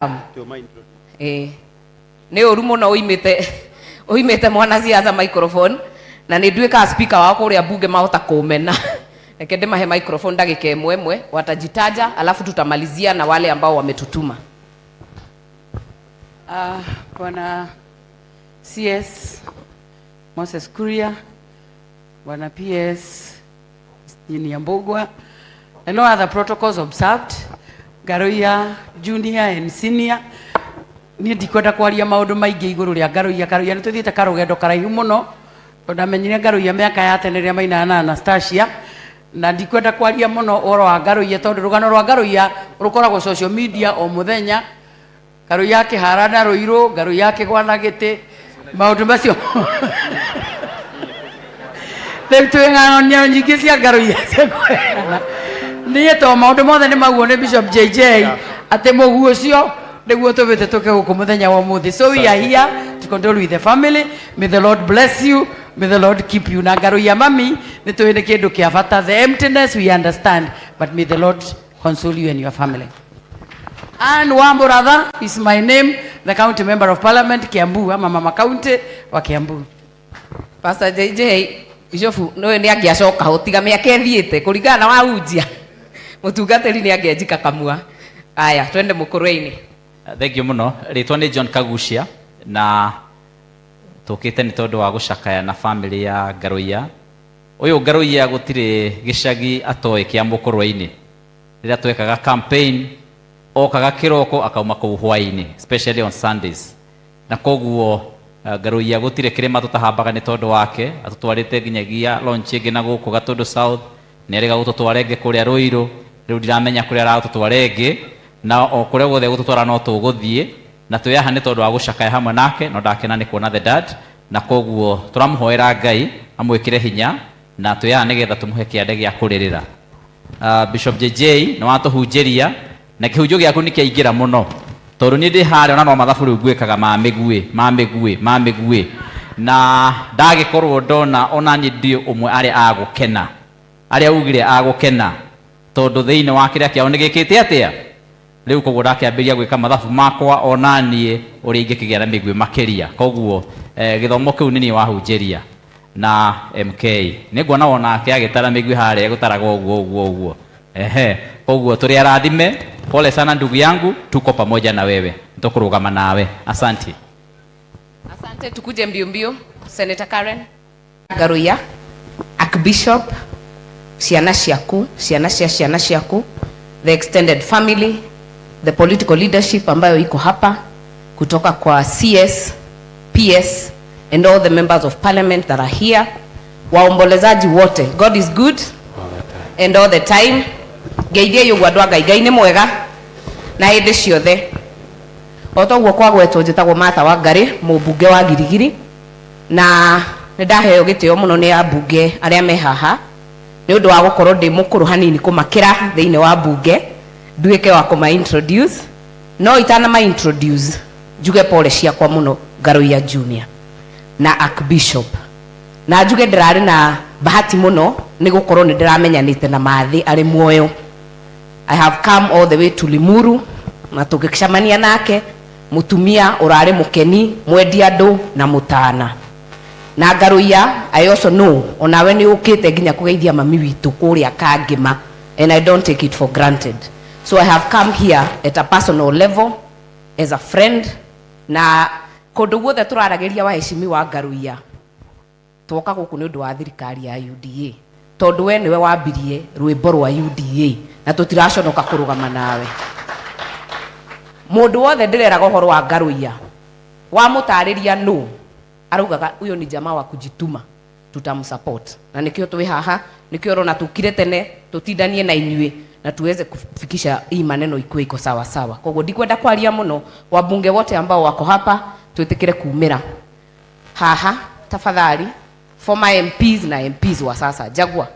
Nĩ ũru mũno ũimĩte mwanasiasa microphone na nĩ nduĩkaga speaker wao kũrĩa bunge, mahota kũmena. Reke ndĩmahe microphone ndagĩka ĩmwe ĩmwe, watajitaja alafu tutamalizia na wale ambao wametutuma. Bwana CS Moses Kuria, Bwana PS Junior Mbugua, and all other protocols observed, Ngaruiya Junior and Senior. Niĩ ndikwenda kwaria maũndũ maingĩ igũrũ rĩa Ngaruiya. Ngaruiya nĩ tũthiĩte karũgendo karaihu mũno, tondũ ndamenyire Ngaruiya mĩaka ya tene rĩrĩa mainaga na Anastasia, na ndikwenda kwaria mũno ũhoro wa Ngaruiya tondũ rũgano rwa Ngaruiya rũkoragwo social media o mũthenya. Ngaruiya akĩhara na rũirũ, Ngaruiya akĩgwa na gĩtĩ, maũndũ macio. Rĩu twĩ ng'ano nyingĩ cia Ngaruiya cia kũheana. Niĩ to maũndũ mothe nĩ maguo nĩ Bishop JJ atĩ mũguo ũcio nĩguo tũmĩte tũke gũkũ mũthenya wa ũmũthĩ. So we are here to condole with the family. May the Lord bless you. May the Lord keep you. Na Ngaruiya mami nĩ tũĩ nĩ kĩndũ kĩa bata. The emptiness we understand, but may the Lord console you and your family. Anne Wamburatha is my name, the county member of parliament, Kiambu, ama mama county wa Kiambu. Pastor JJ Bishofu nĩ nĩ angĩacoka ho tiga mĩaka ĩthiĩte kũringana na wahunjia mũtungatĩri nĩ angĩanjika kamua. Aya, twende mũkũrwe-inĩ. Thank you mũno. Rĩtwa nĩ John Kagucia na tũkĩte nĩ tondũ wa gũcakaya na family ya Ngaruiya. Ũyũ Ngaruiya gũtirĩ gĩcagi atoĩ kĩa mũkũrwe-inĩ. Rĩrĩa twekaga campaign okaga kĩroko akauma kũu hwaĩ-inĩ, especially on Sundays, na koguo Ngaruiya gũtirĩ kĩrĩma tũtahambaga nĩ tondũ wake. Atũtwarĩte nginyagia launch ĩngĩ na gũkũ Gatũndũ South, nĩ erĩga gũtũtwara ĩngĩ kũrĩa Rũirũ. Rĩu ndiramenya kũrĩa aragũtũtwara ĩngĩ, na o kũrĩa guothe gũtũtwara no tũgũthiĩ, na twĩ haha nĩ tondũ wa gũcakaya hamwe nake. No ndakena nĩ kuona the dad, na koguo tũramũhoera Ngai amwĩkĩre hinya, na twĩ haha nĩgetha tũmũhe kĩande gĩa kũrĩrĩra. Bishop JJ nĩ watũhunjĩria na kĩhunjio gĩaku nĩ kĩaingĩra mũno, tondũ niĩ ndĩ harĩa ona no mathabu rĩu ngwĩkaga ma mĩguĩ ma mĩguĩ ma mĩguĩ, na ndagĩkorwo ndona ona niĩ ndĩ ũmwe arĩa agũkena, arĩa ugire agũkena, tondũ thĩinĩ wa kĩrĩa kĩao nĩ gĩkĩte atĩa rĩu. Koguo ndakĩambĩrĩria gwĩka mathabu makwa ona niĩ ũrĩa ingĩkĩgĩa na mĩguĩ makĩria. Koguo gĩthomo kĩu nĩ niĩ wahunjĩria na MK nĩ nguona onake agĩtara mĩguĩ harĩa gũtaraga ũguo ũguo ũguo. Ehe, koguo tũrĩ arathime. Pole sana ndugu yangu, tuko pamoja na wewe, tũkũrũgama nawe. Asante. Asante, tukuje mbio mbio. Senator Karen Ngaruiya, Archbishop, ciana ciaku, ciana cia ciana ciaku, the extended family, the political leadership ambayo iko hapa kutoka kwa CS, PS and all the members of parliament that are here, waombolezaji wote. God is good and all the time. Ngeithie ũguo andũ a Ngai. Ngai nĩ mwega na hĩndĩ ciothe. O toguo kwagwetwo, njĩtagwo Martha Wangari, mũmbunge wa Girigiri, na nĩ ndaheo gĩtĩo mũno nĩ ambunge arĩa me haha nĩ ũndũ wa gũkorwo ndĩ mũkũrũ hanini kũmakĩra thĩinĩ wa mbunge, nduĩke wa kũma introduce. No itanama introduce, njuge pole ciakwa mũno Ngaruiya Junior na Archbishop, na njuge ndĩrarĩ na bahati mũno nĩ gũkorwo nĩ ndĩramenyanĩte na Mathĩ arĩ muoyo. I have come all the way to Limuru na tũgĩcemania nake, mũtumia ũrarĩ mũkeni, mwendi andũ na mũtana. Na Ngaruiya, I also know onawe nĩ ũkĩte nginya kũgeithia mami witũ kũrĩa Kangĩma, and I don't take it for granted. So I have come here at a personal level as a friend, na kũndũ guothe tũraragĩria waheshimiwa Ngaruiya, twoka gũkũ nĩ ũndũ wa thirikari ya UDA, tondũ we nĩwe wambirie rwĩmbo rwa UDA na tũtiraconoka kũrũgama nawe. Mũndũ wothe ndĩreraga ũhoro wa Ngaruiya, wamũtarĩria no araugaga huyo ni jamaa wa kujituma, tutamsupport. Na nĩkĩo twĩ haha, nĩkĩo ũrona tukire tene tutindanie na inyuĩ na tuweze kufikisha hii maneno ikuwe iko sawa sawa. Koguo ndikwenda kwaria mũno. Wabunge wote ambao wako hapa, twĩtĩkĩre kumĩra haha tafadhali. Former MPs na MPs wa sasa, Jagua,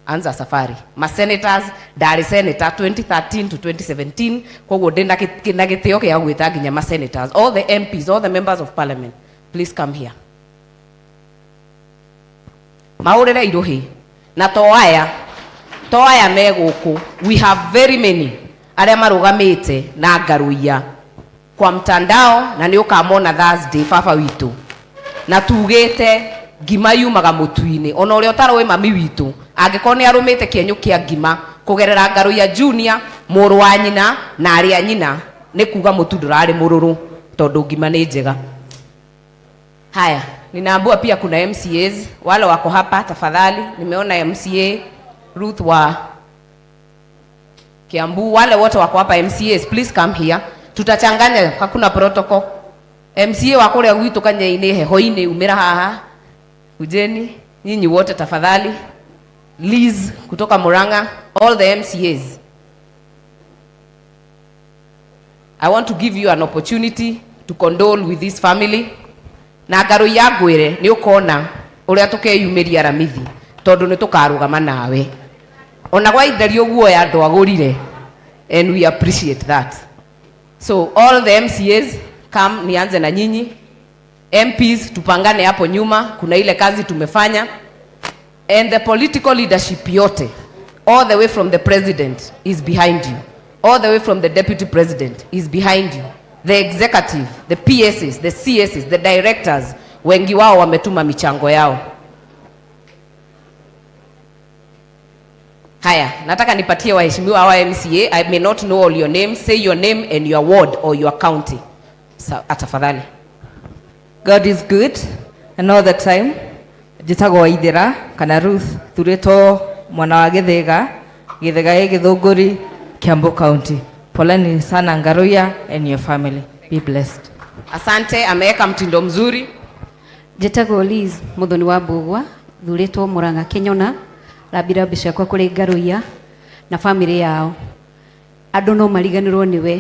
anza safari. Ma senators, ndarĩ senator 2013 to 2017, koguo ndĩ na gĩtĩo gĩa gwĩta nginya ma senators, all the MPs, all the members of parliament, please come here. Mahũrĩre irũhĩ na to aya me gũkũ, we have very many arĩa marũgamĩte na Ngaruiya. kwa mtandao na nĩ ũkamona Thursday baba witũ. Na tugĩte ngima yumaga mũtu-inĩ, ona ũrĩa ũtaroĩ mami witũ angĩkorwo nĩ arũmĩte kĩenyũ kĩa ngima kũgerera Ngaruiya Junior, mũrũ wa nyina na arĩa nyina, nĩ kuga mũtu ndũrarĩ mũrũrũ tondũ ngima nĩ njega. Haya, ninaambua pia kuna MCAs wale wako hapa, tafadhali. Nimeona MCA Ruth wa Kiambu, wale wote wako hapa MCAs, please come here. Tutachanganya, hakuna protocol. MCA wa kuria gwitu Kanya-inĩ heho-inĩ, umĩra haha, kujeni nyinyi wote tafadhali. Liz kutoka Murang'a, all the MCAs. I want to give you an opportunity to condole with this family. Na Ngaruiya ngwĩre nĩ ũkona ũrĩa tũkeyumĩria Ramithi tondũ nĩ tũkarũgama nawe ona gwainderio guoya ndwagũrire, and we appreciate that. So all the MCAs come, nianze na nyinyi. MPs tupangane hapo nyuma, kuna ile kazi tumefanya, and the political leadership yote all the way from the president is behind you, all the way from the deputy president is behind you, the executive, the PSs, the CSs, the directors, wengi wao wametuma michango yao. Haya, nataka nipatie waheshimiwa hawa MCA. I may not know all your names. Say your name and your ward or your county. So, tafadhali. God is good and all the time. Njĩtagwo Waithera kana Ruth, thurĩtwo mwana wa Gĩthĩga, Gĩthĩga gĩ Gĩthũngũri, Kiambu County. Poleni sana Ngaruiya and your family. Be blessed. Asante, ameweka mtindo mzuri. Njĩtagwo Liz Muthoni wa Mbugua, thurĩtwo Murang'a Kĩnyona, rambirambi ciakwa kũrĩ Ngaruiya na family yao. Andũ no mariganĩrwo nĩwe,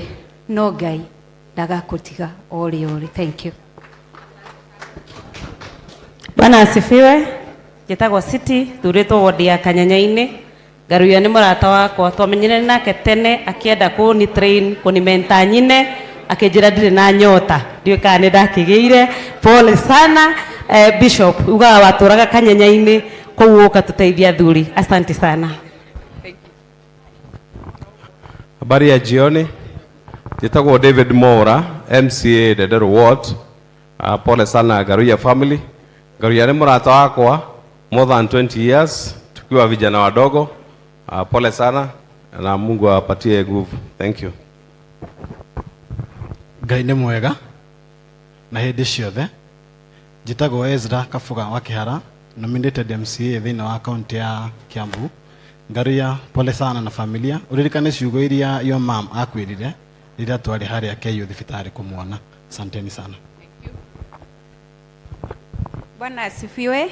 no Ngai ndagakũtiga o rĩ o rĩ. Thank you. Bwana asifiwe. Njĩtagwo City, thurĩtwo ward ya Kanyanya-inĩ. Ngaruiya nĩ mũrata wakwa, twamenyire nake tene akĩenda kũni train, kũni mentor nyine, akĩnjĩra ndirĩ na nyota, ndiũĩ kana nĩ ndakĩgĩire. Pole sana Bishop, ugaga watũraga Kanyanya-inĩ, kũu ũka tũteithia athuri. Asante sana. Habari ya jioni. Njĩtagwo David Mora, MCA Ndenderu Ward. Pole sana Ngaruiya family. Ngaruiya nĩ mũrata wakwa more than 20 years tukiwa vijana wadogo. Pole sana na Mungu awapatie nguvu. Thank you. Ngai nĩ mwega na hĩndĩ ciothe. Njĩtagwo Ezra Kabuga wa Kĩhara, nominated MCA thĩinĩ wa kaunti ya Kiambu. Ngaruiya, pole sana na familia. Ũririkane ciugo iria your mom akwĩrire rĩrĩa twarĩ harĩa KU thibitarĩ kũmuona. Asanteni sana. Bwana asifiwe.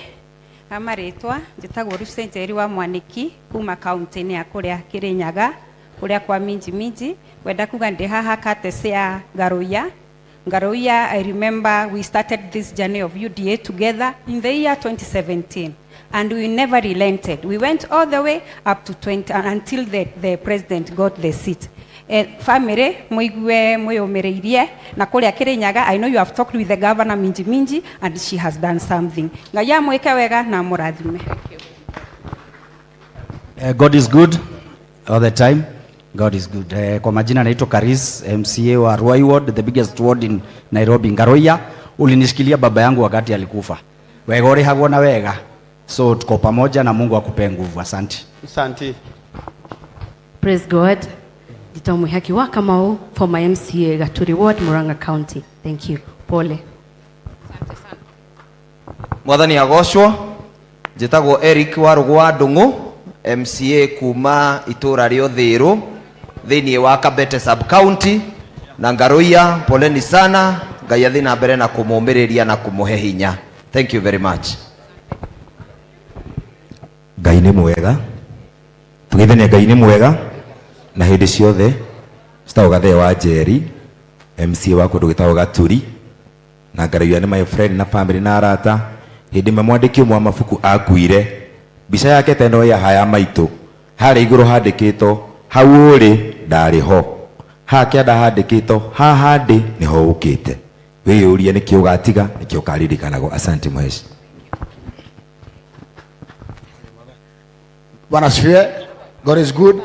Amarĩtwa njĩtagwo Lucy Njeri wa Mwaniki kuma kaunti-inĩ ya kũrĩa Kirinyaga, kũrĩa kwa Minji Minji. Wenda kuga ndĩ haha courtesy ya Ngaruiya. Ngaruiya, I remember we started this journey of UDA together in the year 2017, and we never relented. We went all the way up to 20, until the president got the seat. Family muigue mwiyumiriirie na kuria Kirinyaga. I know you have talked with the governor Minji Minji and she has done something. Ngai amwike wega na amurathime. God is good all the time. God is good. Kwa majina naitwa Karis, MCA wa Ruai Ward, the biggest ward in Nairobi. Ngaruiya, ulinishikilia baba yangu wakati alikufa. Wega ũrĩhagwo na wega. So tuko pamoja na Mungu akupe nguvu. Asante. Asante. Praise God. Njĩtagwo Mwihaki wa Kamau, former MCA Gaturi Ward, Murang'a County. Thank you. Pole. Mwathani agocwo. Njĩtagwo Eric wa Rũgwa Ndũng'ũ, MCA kuma itũra rĩa Ũthĩrũ thĩinĩ wa Kabete sub county. Na Ngaruiya, poleni sana. Ngai athiĩ na mbere na kũmũmĩrĩria na kũmũhe hinya. Thank you very much. Ngai nĩ mwega, tũgeithanie. Ngai nĩ mwega na hĩndĩ ciothe. Citagwo Gathee wa Njeri, MCA wa kũndũ gwĩtagwo Gaturi. Na Ngaruiya nĩ my friend na family na arata. Hĩndĩ ĩmwe mwandĩki ũmwe wa mabuku akuire, mbica yake ta ĩno ya haya maitũ, harĩa igũrũ handĩkĩtwo "Hau ũrĩ ndarĩ ho", haha kĩanda handĩkĩtwo "Haha ndĩ nĩho ũkĩte". Wĩyũrie nĩkĩ ũgatiga, nĩkĩ ũkaririkanagwo. Asante mheshi. Bwana asifiwe. God is good.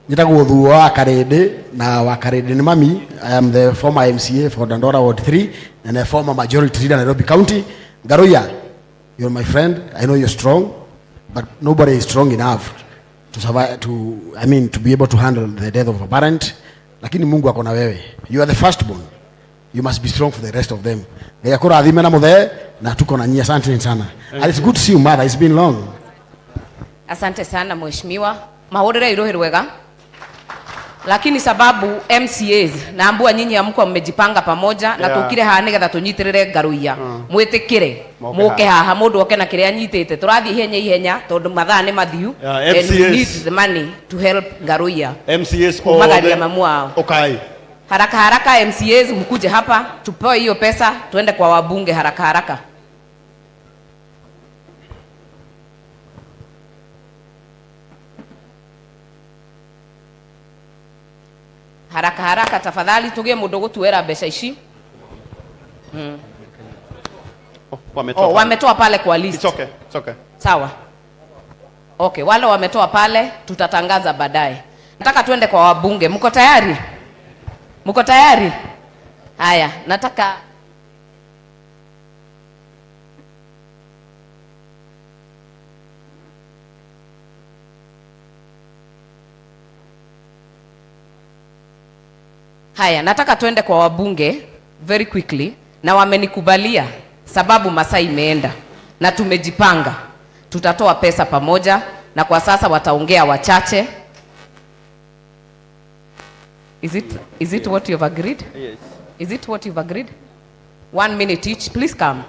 Njĩtagwo Thuo wa Karĩndĩ na wa Karĩndĩ nĩ mami. I am the former MCA for Dandora Ward 3 and a former majority leader Nairobi County. Ngaruiya, you're my friend. I know you're strong, but nobody is strong enough to survive, to, I mean, to be able to handle the death of a parent. Lakini Mungu ako na wewe. You are the firstborn. You must be strong for the rest of them. Ngai akũrathime na mũthee na tuko na nyie. Asante sana. And it's good to see you, mother. It's been long. Asante sana mheshimiwa. Mahũrĩre iruhi rwega. Lakini sababu MCAs naambua nyinyi hamkuwa mmejipanga pamoja na tukire haha nigetha tunyitirire Ngaruiya. Mwitikire Moke muke haha. haha mundu oke na kiria anyitite turathie ihenya ihenya tondu mathaa ni mathiu. Yeah, And we MCAs. need the money to help Ngaruiya MCAs kumagaria othe. mamu wao. Okay. Haraka haraka MCAs mkuje hapa tupewe hiyo pesa tuende kwa wabunge haraka haraka. Haraka haraka tafadhali tugie mundu gutuera mbeca ici. Wametoa Oh, wametoa pale kwa list. It's okay. It's okay. Sawa. Okay, wale wametoa pale tutatangaza baadaye. Nataka tuende kwa wabunge. Mko tayari? Mko tayari? Haya, nataka Haya, nataka tuende kwa wabunge very quickly, na wamenikubalia sababu masaa imeenda na tumejipanga. Tutatoa pesa pamoja na kwa sasa wataongea wachache. Is it what you've agreed? Yes. Is it what you've agreed? 1 minute each, please come.